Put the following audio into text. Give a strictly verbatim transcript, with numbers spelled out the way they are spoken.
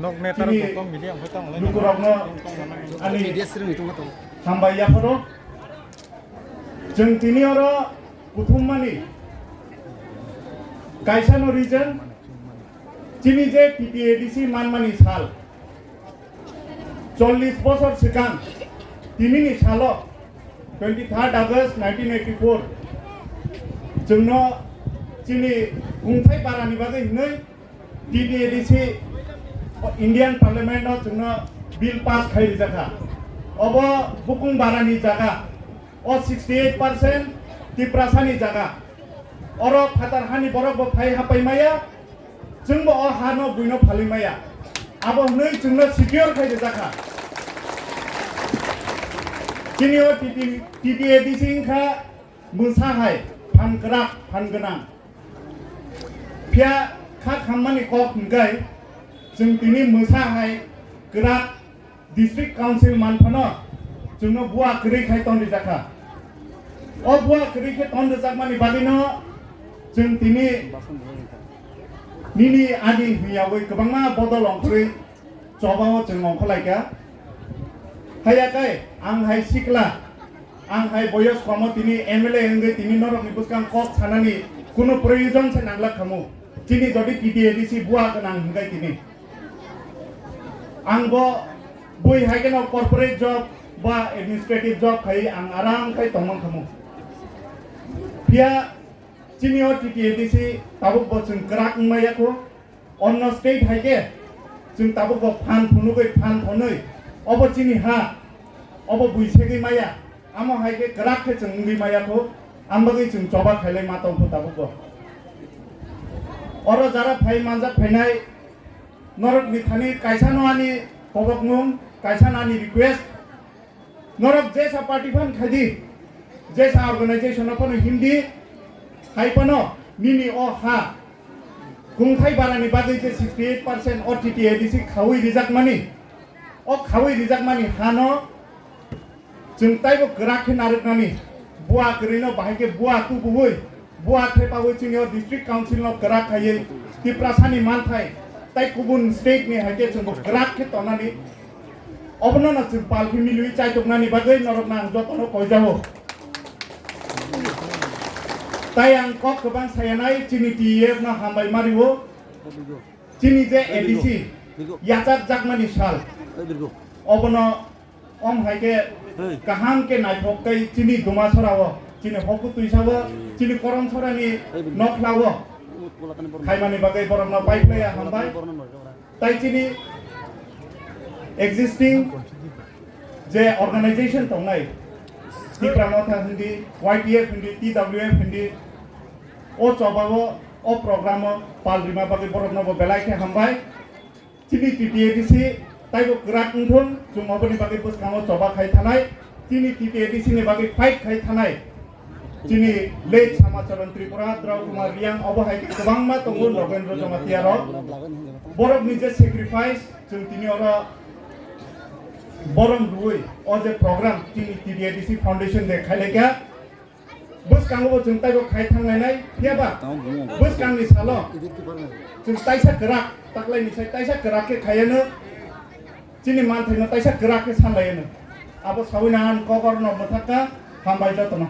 Nok netar chini kokom media hoi tong lai lukurokno tong lai ani media sirwi tong tong. Hambai yapharo. Chwng tini oro kuthum mani kaisa no region chini je T T A D C manmani sal. Chollish bosor swkang tinini salo twenty third August nineteen eighty four chwngno chini kungthai barani bagwi hwnwi T T A D C Indian Parliament no chwngno bill pass khai rijak kha. Obo bukung barani jaga, o sixty eight percent Tiprasani jaga. Oro phatar hani borok bo phai hapai maya, chwngbo o ha no buino phalwi maya. Abo hwnwi chwngno secure khai rijak kha. Chini o T T, T T A D C wngkha mwsa hai phan kwrak, phan gwnang. Phiya kha khammani kok hwnkhe chwng tini mwsa hai kwrak district council manphano chwngno bua kwrwi khai ton rijak kha. O bua kwrwi khe ton rijakmani bagwino chwng tini nini ani hwnyawi kwbangma bodol ongkhorwi chobao chwng ongkhorlaikha. Haiya kai ang hai sikla, ang hai boyos komo tini M L A wngwi tini norokni bwskang kok sanani kunu proyojon se nanglak khamu. Chini jodi T T A D C bua gwnang hwnkhe tini ang bo bui hai kheno corporate job ba administrative job khai ang aram khai tongmang khamu. Phiya chini o T T A D C tabuk bo chwng kwrak wngmaya kho. Onno state hai khe chwng tabuk bo phan phunugwi phan phonwi obo chini ha, obo bui segwi maya, amo hai khe kwrak khe chwng wngwi maya kho, ang bagwi chwng choba khailai ma tong kho tabuk bo. Oro jara phai manjak phainai norok ni thani kaisa no ani kobokmung, kaisa no ani request, norok jesa party phan khaidi, jesa organization no phano hindi, hai phano nini o ha kungthai barani bagwi je sixty eight percent o T T A D C khawi rijakmani, o khawi rijakmani hano chwng taibo kwrak khe narwknani, bua kwrwino bahai khe bua tubuwi, bua thepawi chini o district council no kwrak khaiwi Tiprasani manthai tai kubun state ni hai khe chwngbo kwrak khe tongnani. Obono no chwng pal khe milwi chaitoknani bagwi norokno ang jotono koijao. Tai ang kok kwbang sayanai chini T E F no hambai mario. Chini je A D C yachak jakmani sal. Obono om hai khe kaham khe naithok tei chini Dumasora o, chini Hoku Tuisa o, chini Koromsora ni Nokhla o khaimani bagwi borokno pai phlaiya hambai. Tai chini existing je organization tongnai, Tipra Motha hindi, Y T F hindi, T W F hindi, o chobao, o programo pal rima bagwi borokno bo belai khe hambai. Chini T T A D C taibo kwrak wngthung, chwng oboni bagwi bwskango choba khai thanai. Chini T T A D C ni bagwi fight khai thanai. Chini late Samacharan Tripura, Drau Kumar Riang, obo hai khe kwbangma tongo, Nogendra Jamatia rok. Borok ni je sacrifice, chwng tini oro borom rwui o je program chini T T A D C Foundation de khai laikha. Bwskango bo chwng taibo khai thanglainai, phiyaba bwskangni salo chwng taisa kwrak, taklaini sai taisa kwrak khe khaiano, chini manthaino taisa kwrak khe sanlaiano. Abo saui nang ani kokorno mwthakha, hambai jotono.